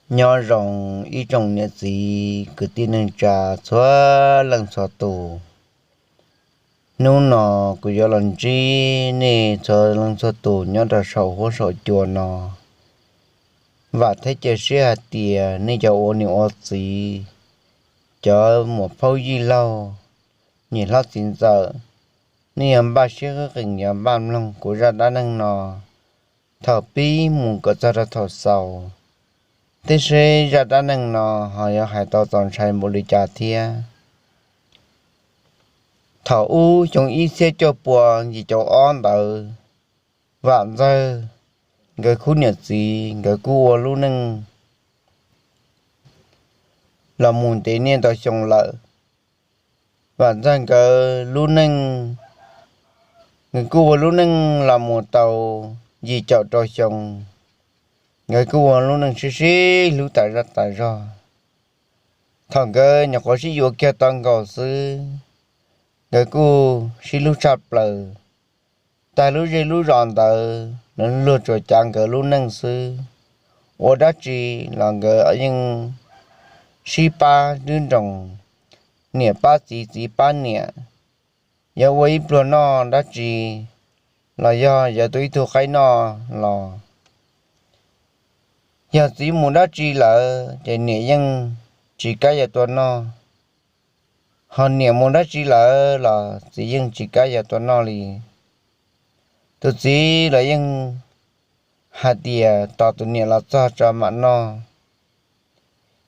Nyob zoo ib tsoom niam txiv kwv tij neej tsa txhua leej txhua tus. Hnub no kuv yuav los ntsib nej txhua leej txhua tus nyob rau saum huab saum cua no. Vam thiab cia siab hais tias nej cov ua niam ua txiv, cov muam phauj yij laug, niam hlob txiv ntxawm, nej yuav npaj siab qees yuav npaj mloog kuv zaj dab neeg no thaum pib mus kom txog rau thaum xaus. Tib seb zaj dab neeg no ho yuav hais tau txaus ntshai npaum li cas thiab. Thaum ub xyoo ib txhiab cuaj pua yim caum ob ntawd, Vam Ntxawg nkawd khub niam txiv nkawd kuj ua lub neej los mus ntev niaj ntau xyoo lawm. Vam Ntxawg nkawd lub neej, nkawd kuj ua lub neej los mus tau yim caum rau xyoo. Nkawd kuj ua lub neej sib sib hlub tas zaj tas zog. Thaum nkawd nyuam qhuav sib yuav kiag tau nkaus xwb, nkawd kuj sib hlub tshaj plaws. Tag lub zej lub zos ntawd lawv luag tsuas cav nkawd lub neej xwb. Ua dab tsi los nkawd yeej sib pab nruab nroos, niam pab txiv txiv pab niam. Yog ua ib pluag noj dab tsi los yog yuav tua ib tug qaib noj los, yog txiv mus dab tsi lawm ces niam yeej tsis kam yuav tua noj, ho niam mus dab tsi lawm los txiv yeej tsis kam yuav tua noj li. Tus txiv los yeej hais tias tos tus niam los txog tso mam noj,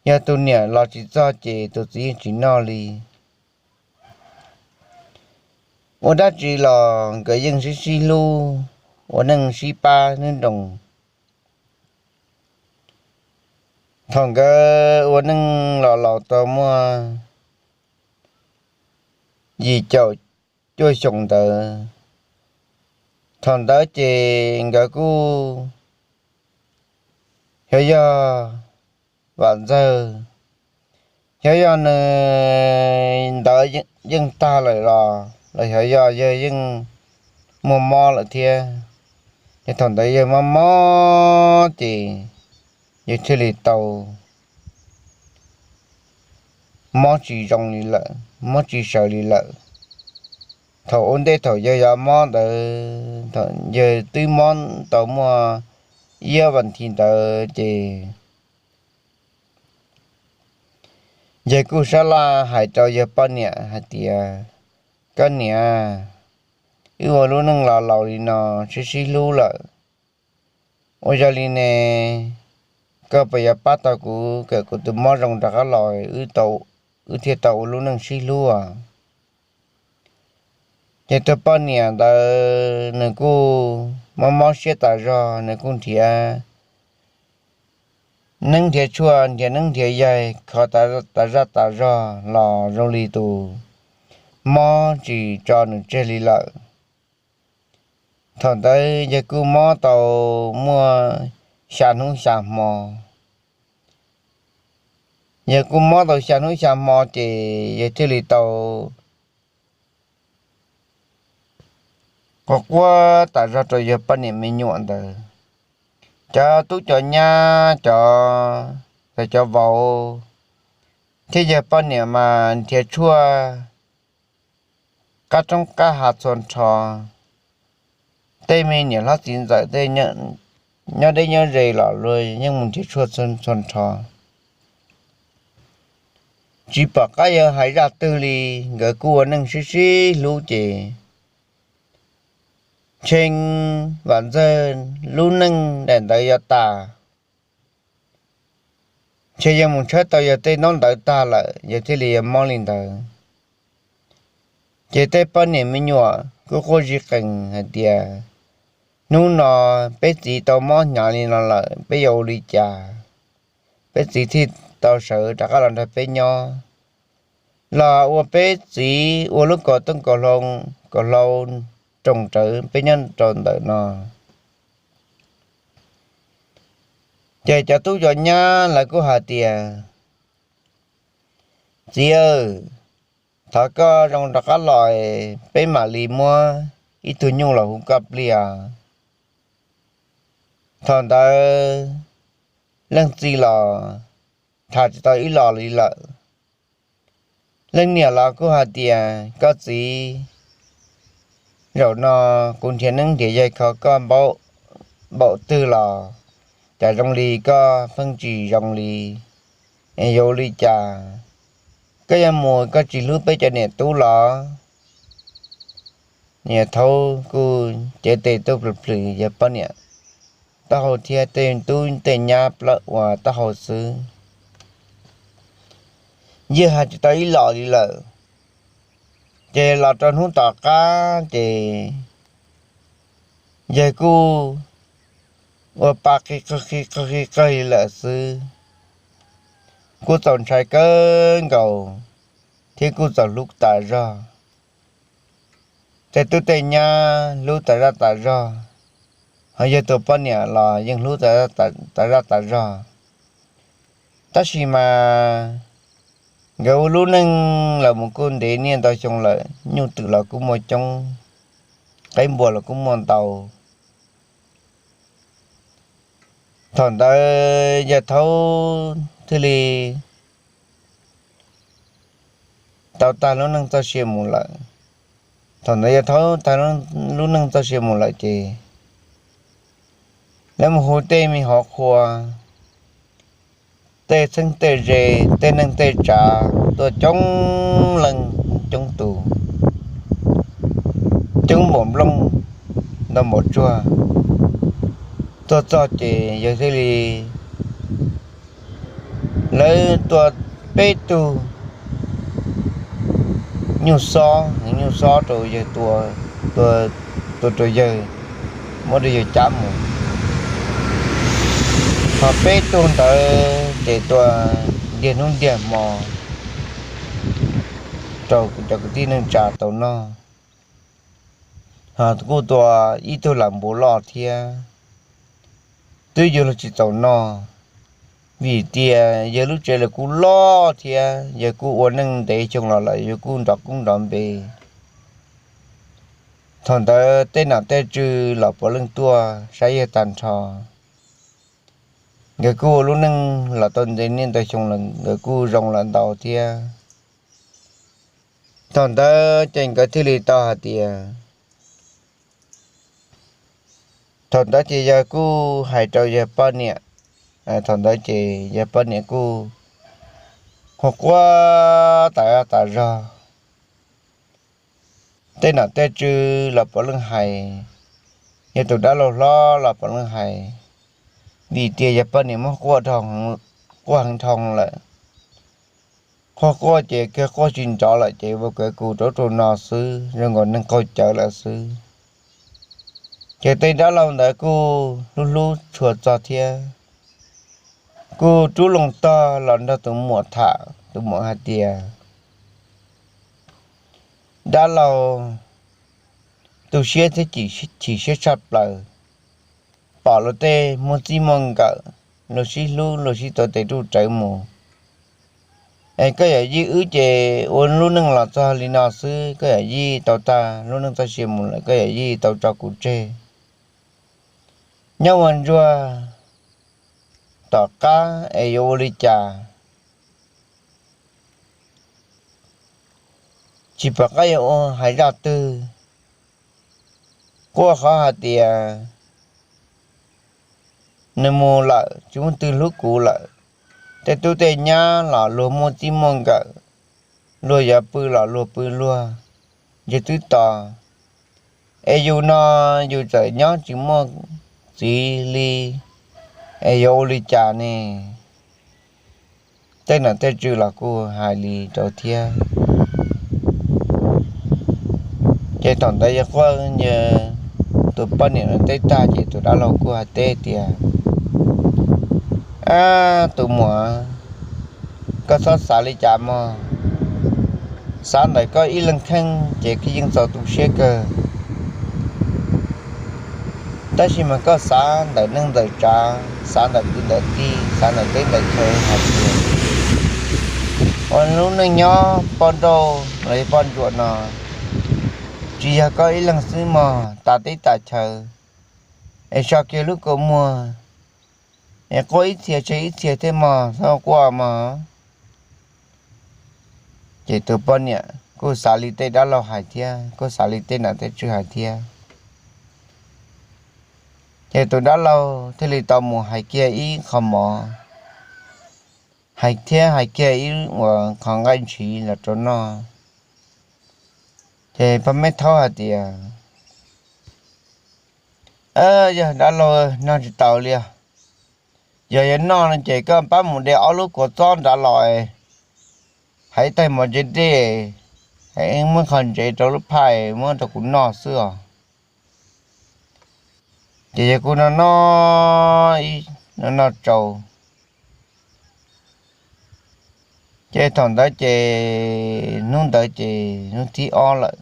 yog tus niam los tsis txog ces tus txiv yeej tsis noj li. Ua dab tsi los nkawd yeej sib sib hlub, ua neej sib pab nruab nroos. Thaum nkawd ua neej los laus tau muaj yim caum cuaj xyoos ntawd, thaum ntawd ces nkawd kuj xyov yog Vam Ntxawg, xyov yog nws ntawd yeej tag lawm los los xyov yog yawg yeej muaj mob lawm thiab. Ces thaum ntawd yawg mob mob ces yawg thiaj li tau mob tsis zoo li lawm, mob tsis sawv li lawm. Thaum ua ntej thaum yawg yuav mob ntawd, thaum yawg twb mob tau muaj ib vas thiv ntawd ces yawg kuj sab laj hais rau yawg poj niam hais tias, koj niam, wb ua lub neej los laus li no sib sib hlub lawm, ua yog li ne, koj puas yuav pab tau kuv kom kuv tus mob zoo rov qab los, wb thiaj tau ua lub neej sib hlub? Ces tus poj niam ntawd nws kuj mob mob siab tas zog, nws kuj nrhiav neeb nrhiav tshuaj, nrhiav neeb nrhiav yaig khov tas zaj tas zog los zoo li tus mob tsis tso nws tseg li lawm. Thaum ntawd yawg kuj mob tau muaj xya hnub xya hmo. Yawg kuj mob tau xya hnub xya hmo ces yawg thiaj li tau quaj quaj tas zog rau yawg poj niam me nyuam ntawd. Cov tub cov nyab, cov, cov vauv thiab yawg poj niam mas nrhiav tshuaj qab roob qab hav txhua nrho. Tej me niam hlob txiv ntxawm tej nyob deb nyob ze los luag yeej mus nrhiav tshuaj txhua nrho, tsis pom qab yuav hais zaj twg li. Nkawd kuj ua neej sib sib hlub ces ntshe Vam Ntxawg lub neej daim ntawd yuav tas, ntshe yawg mus tshawb tau yawg tej ntaub ntawv tag lawm yawg thiaj li yuav mob li ntawd. Ces tej poj niam me nyuam kuj quaj zig qees hais tias, hnub no peb txiv tau mob hnyav li no lawm peb yuav ua li cas? Peb txiv thiaj tau sawv rov qab los nrog peb nyob, los ua peb txiv ua lub kaus tooj kaus hlau roos rawv peb nyob rau ntawm no. Ces cov tub cov nyab lawv kuj hais tias, txiv, thov koj zoo rov qab los, peb mam li muab ib tug nyuj los hu koj pliag. Thaum ntawd Leej txiv los tham tsis tau ib los li lawm. Leej niam los kuj hais tias, koj txiv, zaum no kuv nrhiav neeb nrhiav yaig kho koj npaum twg los cas zoo li koj pheej tsis zoo li, es yuav ua li cas? Koj yuav mus koj tsis hlub peb cov niam tub los? Yawg Thaub kuj cev tes tuaj plhws plhws yawg poj niam taub hau thiab tej tub tej nyab plawv ua taub hau xwb. Yawg hais tsis tau ib los li lawm. Ces los rau hnub tom qab ces yawg kuj ua pa qi qawg qi qawg li lawm xwb. Kuj txaus ntshai kawg nkaus thiab kuj txaus hlub tas zog. Tej tub tej nyab hlub tas zaj tas zog, ho yawg tus poj niam los yeej hlub tas zaj tas zog. Tab sis mas nkawd ua lub neej los mus kuj ntev niaj ntau xyoo lawm, nyuj twm los kuj muaj coob, qaib npua los kuj muaj ntau. Thaum ntawd yawg Thaub thiaj li tau tag lub neej txoj sia mus lawm. Thaum ntawd yawg Thaub tag lub neej txoj sia mus lawm ces lawv mus hu tej me hov qhua, tej txheeb tej ze, tej neej tej tsav tuaj coob leej coob tus, coob npaum nplooj ntau npaum tsuag. Tuaj txog ces yawg thiaj li, lawv tua peb tug nyuj xob, nyuj xob rau yawg tua, tua rau yawg, muab rau yawg cab mus. Ho peb tug ntawd ces tua ntiag hnub ntiag hmo rau cov kwv tij neej tsa tau noj. Ho kuj tua ib tug lam npua loj thiab, twb yuav luag tsis txaus noj, vim tias yawg lub tsev los kuj loj thiab yawg kuj ua neej ntev xyoo los lawm yawg kuj nrov koob nrov npe. Thaum ntawd tej nom tej tswv los puav leej tuaj saib yawg tag nrho. Nkawd kuj ua lub neej los tau ntev niaj ntau xyoo los nkawd kuj zoo los ntau thiab. Thaum ntawd ces nkawd thiaj li tau hais tias, thaum ntawd ces yawg kuj hais rau yawg poj niam, thaum ntawd ces yawg poj niam kuj quaj quaj tas zaj tas zog. Tej nom tej tswv los puav leej hais, yog tus dab laug hlob los puav leej hais, vim tias yawg poj niam muab quaj heev dhau lawm. Quaj quaj ces kawg quaj tsis nrov lawm ces ua kav kus rau ub rau no xwb zoo nkaus neeg qaug cawv lawm xwb. Ces tej dab laug ntawd kuj hlub hlub tshua txog thiab, kuj rub loo tog los nrog tus muam tham, tus muam hais tias, dab laug tu siab thiab chim siab tshaj plaws, pom luag tej muaj txij muaj nkawm, luag sib hlub luag sib tuav tes ruj rawv mus. Es koj yawm yij wb ces ua lub neej los txog li no xwb, koj yawm yij tau tag lub neej txoj sia mus lawm, koj yawm yij tau tso kuv tseg. Nyob ua ntsuag tom qab es yuav ua li cas? Tsis pom qab yuav ua hais zaj twg. Quaj qhov hais tias nws mus lawm tsis muaj twg hlub kuv lawm. Tej tub tej nyab los luag muaj txij muaj nkawm, luag yuav pw los luag pw luag, yus twb tos. Es yus no yus txawm nyob tsis muaj txiv li, es yuav ua li cas ne? Tej nom tej tswv los kuj hais li rau thiab. Ces thaum ntawd yawg quaj, yawg tus poj niam no teb tag ces tus dab laug kuj hais teb tias, ab tus muam, koj txhob xav li cas mog. Xav ntawm koj ib leeg kheej ces koj yeej txaus tu siab kawg. Tab sis mas koj xav ntawm neej ntawm tsav, xav ntawm kwv ntawm tij, xav ntawm teb ntawm chaw hais tias ua lub neej nyob poj nrauj los yog poj ntsuam no tsis yog koj ib leeg xwb mog, tas teb tas chaw es so kiag lub kua muag Es quaj ib txhia tseg ib txhia thiab mog, txhob quaj mog. Ces tus poj niam kuj xav li tej dab laug hais thiab, kuj xav li tej nam tej tswv hais thiab. Ces tus dab laug thiaj li tau mus hais kiag ib qho mov, hais thiab hais kiag ib uas qhov nqaij ntshiv los rau noj. Ces pog Meb Thaub hais tias, Yog dab laug, noj tsis taus li os. Yog yuav noj no ces koj pab mus de ob lub kua txob nrad los, hais ib tais mov ntse dej, muab qho ntsev rau lub phaj muab rau kuv noj xwb os. Ces yog kuv noj noj, noj noj tsau. Ces thaum ntawd ces hnub ntawd ces hnub thib ob lawm.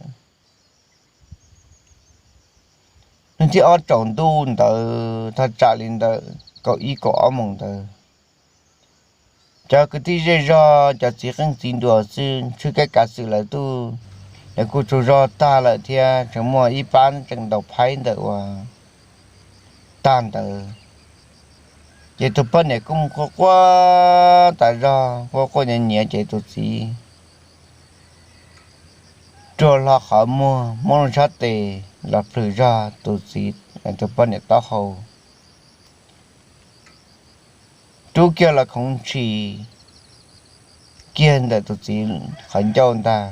Hnub thib ob tsaus ntuj ntawd thaj tsam li ntawm kaum ib kaum ob moos ntawd, cov kwv tij zej zog, cov txiv qeej txiv nruas xwb, tshwj kav kav xwm lawv tuaj, lawv kuj tsaug zog tag lawm thiab tseem muaj ib pab tseem ntaus phaib ntawm uas tag ntawd. Ces tus poj niam kuj mus quaj quaj tas zog, quaj quaj nyiav nyiav ces tus txiv rua hlo qhov muag, muab lub sab tes los plhws zog tus txiv, tus poj niam taub hau, rub kiag los khoov ntshis kiag ntawm tus txiv qhov ncauj ntag.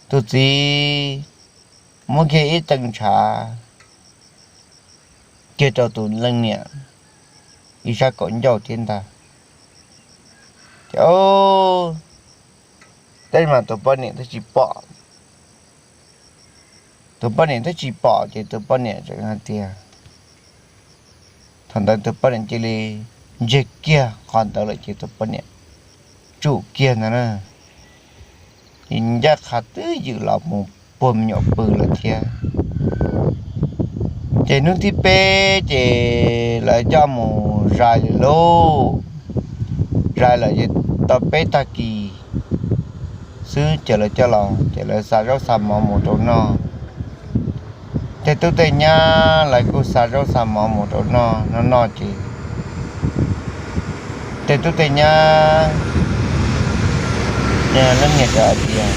Tus txiv muab kiag ib tee ntshav kiag rau tus leej niam ib sab kaum ncauj thiab ntag. Ces tab sis mas tus poj niam twb tsis pom, tus poj niam twb tsis pom ces tus poj niam tseem hais tias, thaum ntawd tus poj niam cia li ntseg kiag qhov ntawd lawm ces tus poj niam tsum kiag ntag na. Ces ncaj qha twb ywm los mus puag me nyuam pw lawm thiab. Ces hnub thib peb ces lawv coj mus zais lawm lauj. Zais lawm ces tau peb tag kis xwb ces lawv coj los ces lawv xa zaub xa mov mus rau noj. Tej tub tej nyab lawv kuj xa zaub xa mov mus rau noj, noj noj ces tej tub tej nyab leej niam hais tias,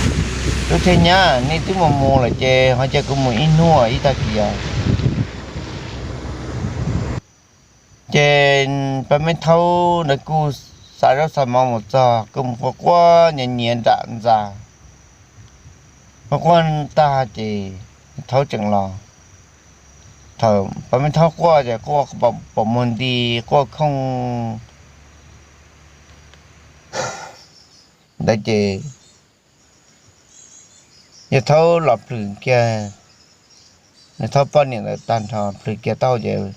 Tub thiab nyab, nej twb mus mus lawm ces ho cia kuv mus ib hnub ib tag kis os. Ces pog Meb Thaub ntawd kuj xa zaub xa mov mus txog kuj mus quaj quaj nyiav nyiav nram ntxa. Quaj quaj tag ces Thaub tseem los. Thaum pog Meb Thaub quaj ces quaj pom muag nti, quaj khooj ntawd ces yawg Thaub los plhws kiag, yawg Thaub poj niam ntawd tag nrho plhws kiag taub hau ces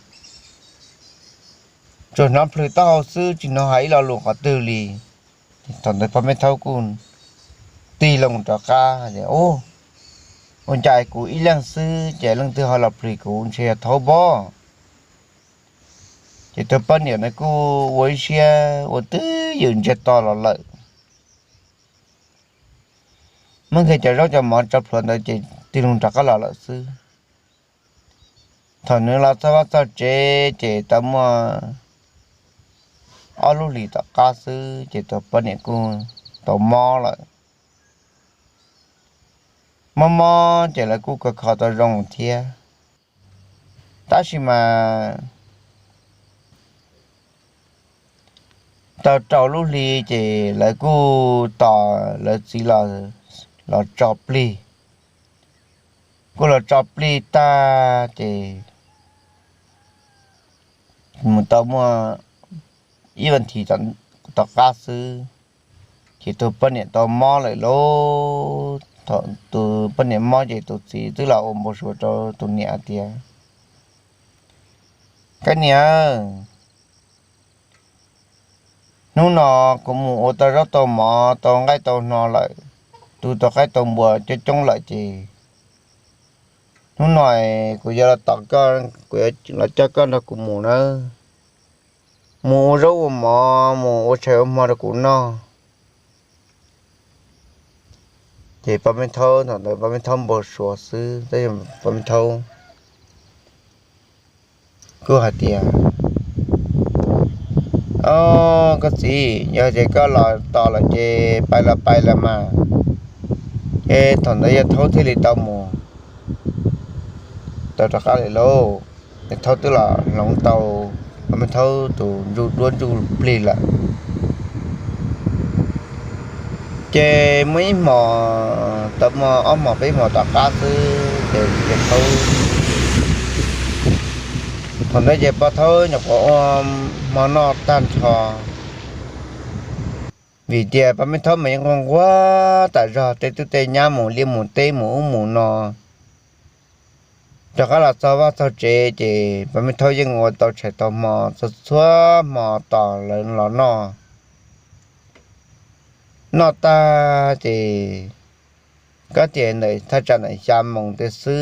tsuas hnov plhws taub hau xwb tsis hnov hais ib lo lus qhov twg li. Thaum ntawd pog Meb Thaub kuj tig loo rov qab tias, Ua cas kuv ib leeg xwb ces leej twg ho los plhws kuv, ntshe yog Thaub pob. Ces tus poj niam ntawd kuj ua ib siab ua twb ywm ntsiag to los lawm. Muab kiag cov zaub cov mov tso plhuav ntawd ces tig loo rov qab los lawm xwb. Thaum nws los txog vaj txog tsev ces tau muaj ob lub hlis tom qab xwb ces tus poj niam kuj tau mob lawm. Mob mob ces lawv kuj kho kho tau zoo thiab. Tab sis mas tau rau lub hli ces lawv kuj tos lawv txiv los tso plig. Kuj los tso plig tag ces mus tau muaj ib vas thiv tom qab xwb ces tus poj niam tau mob lawm lauj. Thaum tus poj niam mob ces tus txiv twb los ua npau suav rau tus niam hais tias, Koj niam, hnub no kuv mus ua tau zaub tau mov tau nqaij tau hno lawm, tu tau qaib tau npua coob coob lawm ces hnub no kuv yuav los tom koj, kuv yuav los coj koj nrog kuv mus nawb. Mus ua zaub ua mov, mus ua tshais ua hmo rau kuv noj. Ces pog Meb Thaub, thaum ntawd pog Meb Thaub npau suav xwb, tab sis pog Meb Thaub kuj hais tias, Au, koj txiv, yog ces koj los tos lawm ces pais los pais los mas. Ces thaum ntawd yawg Thaub thiaj li tau mus, tau rov qab lawm lauj. Yawg Thaub twb los hloov tau Paj Meej Thaub tus ntsuj duab ntsuj plig lawm. Ces muaj ib hmos, tau muaj ob hmos peb hmos tom qab xwb ces yawg Thaub, thaum ntawd ces Paj Thaub nyuam qhuav ua hmo noj tag nrho, vim tias Paj Meej Thaub mas yeej nquag nquag tas zog, tej tub tej nyab mus liaj mus teb mus ub mus no. Rov qab los txog vaj txog tsev ces Paj Meej Thaub yeej ua tau tshais tau hmo txhua txhua hmo tos lawv los noj. Noj tag ces kab tias ntawm thaj tsam ntawm xya moos tej xwb,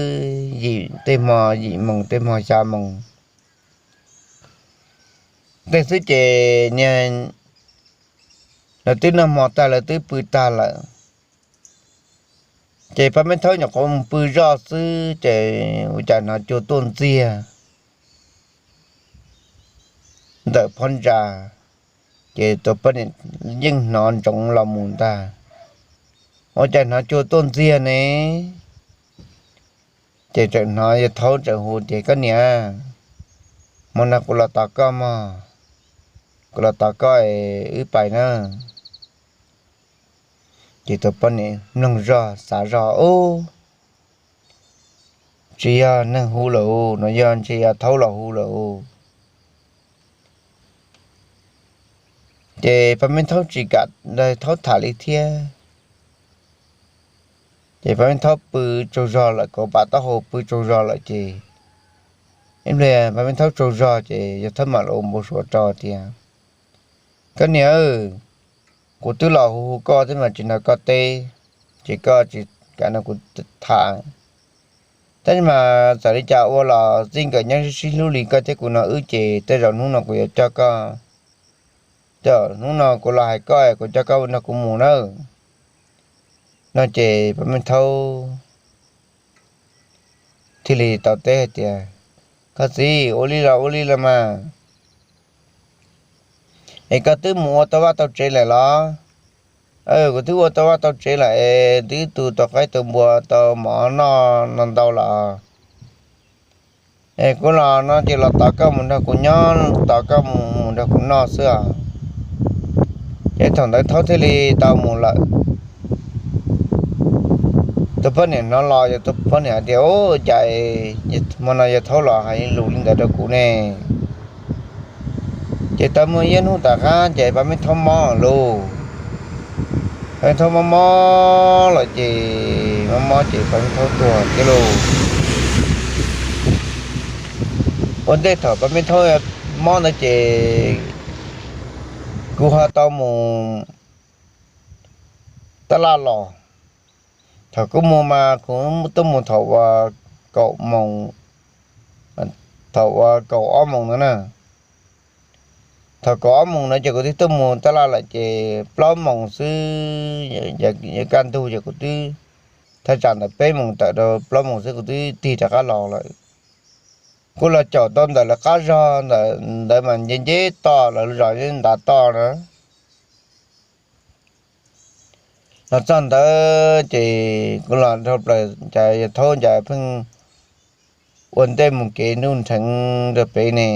yim tej hmo, yim moos tej hmo xya moos tej xwb ces niag, lawv twb noj hmo tag lawv twb pw tag lawm. Ces Paj Meej Thaub nyuam qhuav mus pw zoj xwb ces ua cas hnov cua tuaj ntxiag ntawm phab ntsa, ces tus poj niam yeej hnov ntsoov los mus ntag. Ua cas hnov cua tuaj ntxiag ne? Ces txawm hnov yawg Thaub txawm hu tias, Koj niam, hmo no kuv los tos koj mog, kuv los tos koj es wb pais na. Ces tus poj niam mloog zog xav zog, Ub, tsis yog neeg hu lawm, no yog ntshe yawg Thaub los hu lawm. Ces Paj Meej Thaub tsis kam nrog Thaub tham li thiab. Ces Paj Meej Thaub pw tsaug zog lawm, kauv pam taub hau pw tsaug zog lawm ces ib pliag Paj Meej Thaub tsaug zog ces yawg Thaub mam li ua npau suav rau tias, Koj niam, kuv twb los hu hu koj thiab mas tsis nrog koj teb, ces koj tsis kam nrog kuv tham. Tab sis mas txawm li cas ua los txij nkawm nyob sib sib hlub li koj thiab kuv no wb ces tej zaum hnub no kuv yuav coj koj, tej zaum hnub no kuv los hais koj kuv coj koj nrog kuv mus nawb. No ces Paj Meej Thaub thiaj li tau teb hais tias, Koj txiv, ua li los ua li los mas. Es koj twb mus ua tau vaj tau tsev lawm los? Kuv twb ua tau vaj tau tsev lawm es twb tu tau qaib tau npua tau mov noj no ntau lawm. Es kuv los no ces los tos koj mus nrog kuv nyob, tos koj mus mus nrog kuv noj xwb os. Ces thaum ntawd Thaub thiaj li tau mus lawm. Tus poj niam hnov los, yog tus poj niam hais tias, Ub, cas hmo no yawg Thaub los hais lus li ntawd rau kuv ne? Ces tau muaj ib hnub tom qab ces Paj Meej Thaub mob lauj. Paj Meej Thaub mob mob lawm ces mob mob ces Paj Meej Thaub tuag thiab lauj. Ua ntej thaum Paj Meej Thaub mob ntawd ces kuv ho tau mus tab laj los. Thaum kuv mus mas kuv tuaj mus thaum uas kaum moos, thaum uas kaum ob moos ntawd na. Thaum kaum ob moos ntawd ces kuv twb tuaj mus tab laj lawm ces plaub moos xwb, yuav kaj ntug ces kuv twb, thaj tsam ntawm peb moos tawm rau plaub moos xwb kuv twb tig rov qab los lawm. Kuv los caum tau ntawm lawv qab zog ntawd mas nce nce toj, lawv zos ntav toj na. Los txog ntawd ces kuv los dhau plaws cas yawg Thaub cas pheej ua ntej mus kev ntuj nrheev rau pem ne.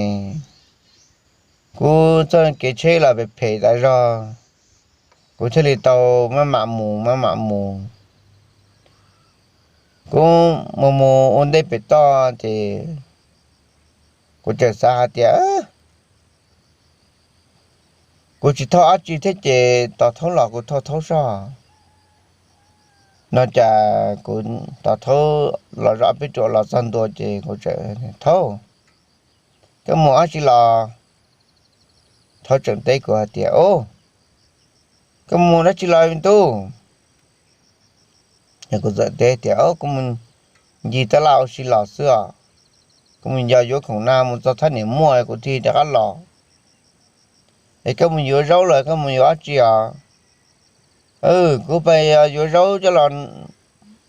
Kuv txoj kev tsheb los phem phem tas zog, kuv thiaj li tau maj mam mus maj mam mus. Kuv mus mus ua ntej pem toj ces kuv txawm xav hais tias, Kuv tsis thauj dab tsi thiab ces tos Thaub los kuv thauj Thaub soj. No cas kuv tos Thaub los zoj peb ruam los txog ntua ces kuv txawm, Thaub, koj mus dab tsi los? Thaub tseem teb kuv hais tias, Koj mus dab tsi los me tub? Kuv txawm teb tias, Kuv mus ncig tab laj ua si los xwb os. Kuv mus yos yuav khoom na mus txog thaj niam muaj kuv thiaj rov qab los. Es koj mus yuav zaub los koj mus yuav dab tsi os? Kuv pais yuav zaub coj los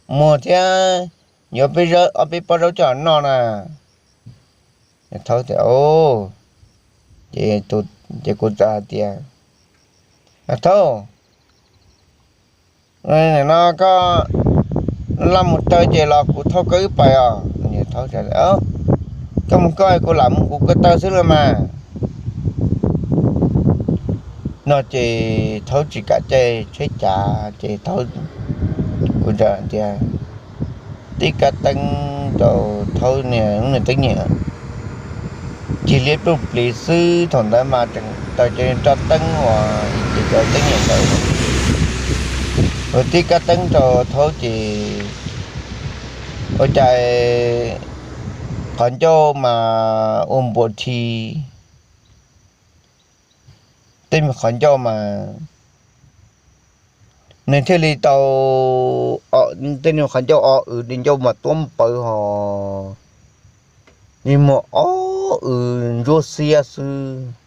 muag thiab yuav ob peb pob zaub coj los noj na. Thaub tias, Ces kuv txawm hais tias, Thaub, no koj laj mus taw ces los kuv thauj koj wb pais os. Koj mus koj, kuv lam mus kuv ko taw xwb los mas. No ces Thaub tsis kam caij tsheb cav ces Thaub, kuv tias, tib kab teeb rau Thaub niag lub niag teeb nyem, cig liab pluj plis xwb. Thaum ntawd mas tseem taws cov roj teeb uas ces cov teeb nyem ntawd, ua tib kab teeb rau Thaub ces ua cas qhov ncauj mas ua npuas thi, tej me qhov ncauj mas nws thiaj li tau, tej me qhov ncauj o w, di ncauj mas tuab npawv hos, li muag o w ntsuab xiab xwb.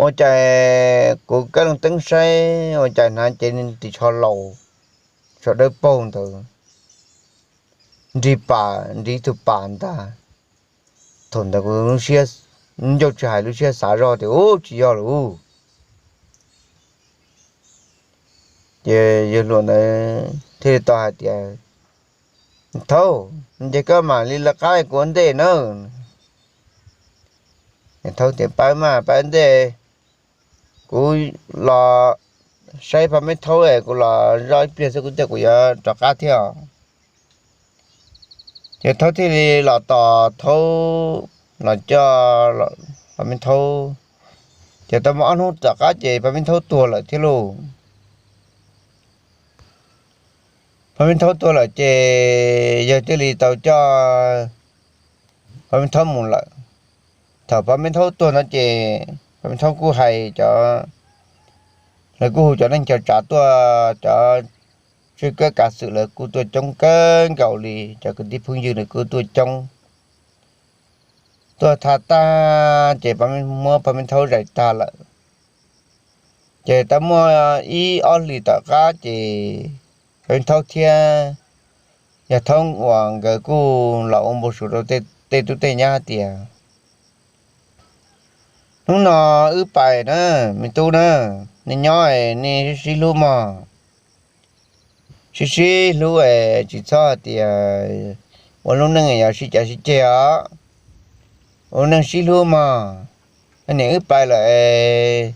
Ua cas kuv kab leej teeb saib ua cas hnav cev ris tsho laus, tsho dawb paug ntawd, nrig pas nrig tus pas ntag. Thaum ntawd kuv ncauj tsis hais lub siab xav zoj tias ub tsis yog lauj. Ces yawg hluas ntawd thiaj li tau hais tias, Thaub, ces koj mam li lawv qab kuv ua ntej nawb. Thaub tias, Pab mas pab ntej, kuv los saib Paj Meb Thaub es kuv los zoj ib pliag xwb kuv thiaj kuv yuav rov qab thiab os. Ces Thaub thiaj li los tos Thaub los coj Paj Meb Thaub. Ces tau muaj ob hnub tom qab ces Paj Meb Thaub tuag lawm thiab lauj. Paj Meb Thaub tuag lawm ces yawg thiaj li tau coj Paj Meb Thaub mus lawm. Thaum Paj Meb Thaub tuag no ces Paj Meb Thaub kuj hais cov, lawv kuj hu cov neej cov tsav tuaj, cov tswj kab kav xwm lawv kuj tuaj coob kawg nkaus li, cov kwv tij phooj ywg lawv kuj tuaj coob. Tuaj tha tag ces muab Paj Meb Thaub zais tag lawm. Ces tau muaj ib ob hlis tom qab ces Paj Meb Thaub thiab Yawg Thoob uas nkawd kuj los ua npau suav rau tej tub tej nyab hais tias, Hnub no wb pais na, me tub na, nej nyob es nej sib sib hlub mog. Sib sib hlub es tsis txhob hais tias ua lub neej yog sib cav sib ceg os. Ua lub neej sib hlub mog. Niam wb pais lawm es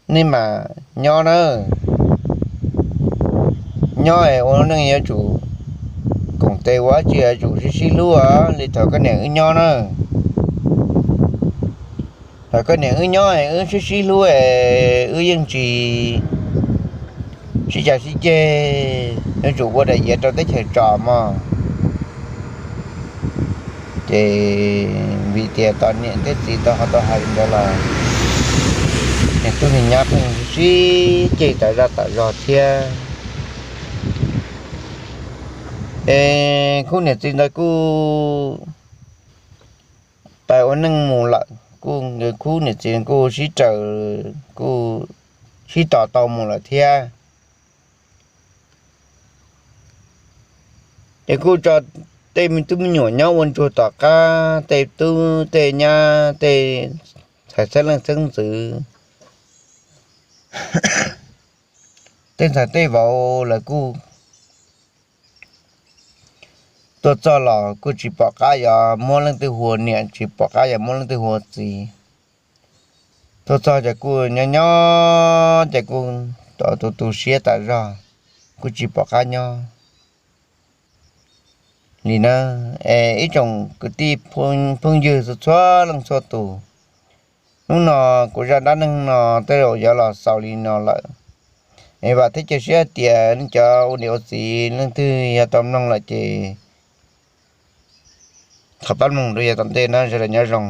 nej mam nyob na. Nyob es ua lub neej yuav tsum koom tes ua dab tsi yuav tsum sib sib hlub os, li thaum koj niam wb nyob na. Thaum koj niam wb nyob es wb sib sib hlub es wb yeej tsis sib cav sib ceg, yuav tsum ua daim iav rau teb chaws tso mog. Ces vim tias tos niam thiab txiv tau ho tau hais li ntawd los niag tub niag nyab pheej sib ceg tas zaj tas zog thiab. Es khub niam txiv ntawd kuj pais ua neej mus lawm, kuj nkawd khub niam txiv kuj sib raws, kuj sib tos tau mus lawm thiab. Ces kuj tso tej me tub me nyuam nyob ua ntsuag tom qab, tej tub tej nyab, tej ntxhais xeeb leej xeeb ntxwv, tej ntxhais tej vauv lawv kuj tuaj txog los kuj tsis pom qab yuav muab leej twg hu ua niam, tsis pom qab yuav muab leej twg hu ua txiv. Tuaj txog ces kuj nyob nyob ces kuj tu tu siab tas zog, kuj tsis pom qab nyob li na. Es ib tsoom kwv tij phooj ywg txhua leej txhua tus, hnub no kuv zaj dab neeg no tej zaum yuav los xaus li no lawm. Es vam thiab cia siab tias nej cov ua niam ua txiv leej twg yog tau mloog lawm ces thov pab mloog rau yav tom ntej na, sawv daws nyob zoo.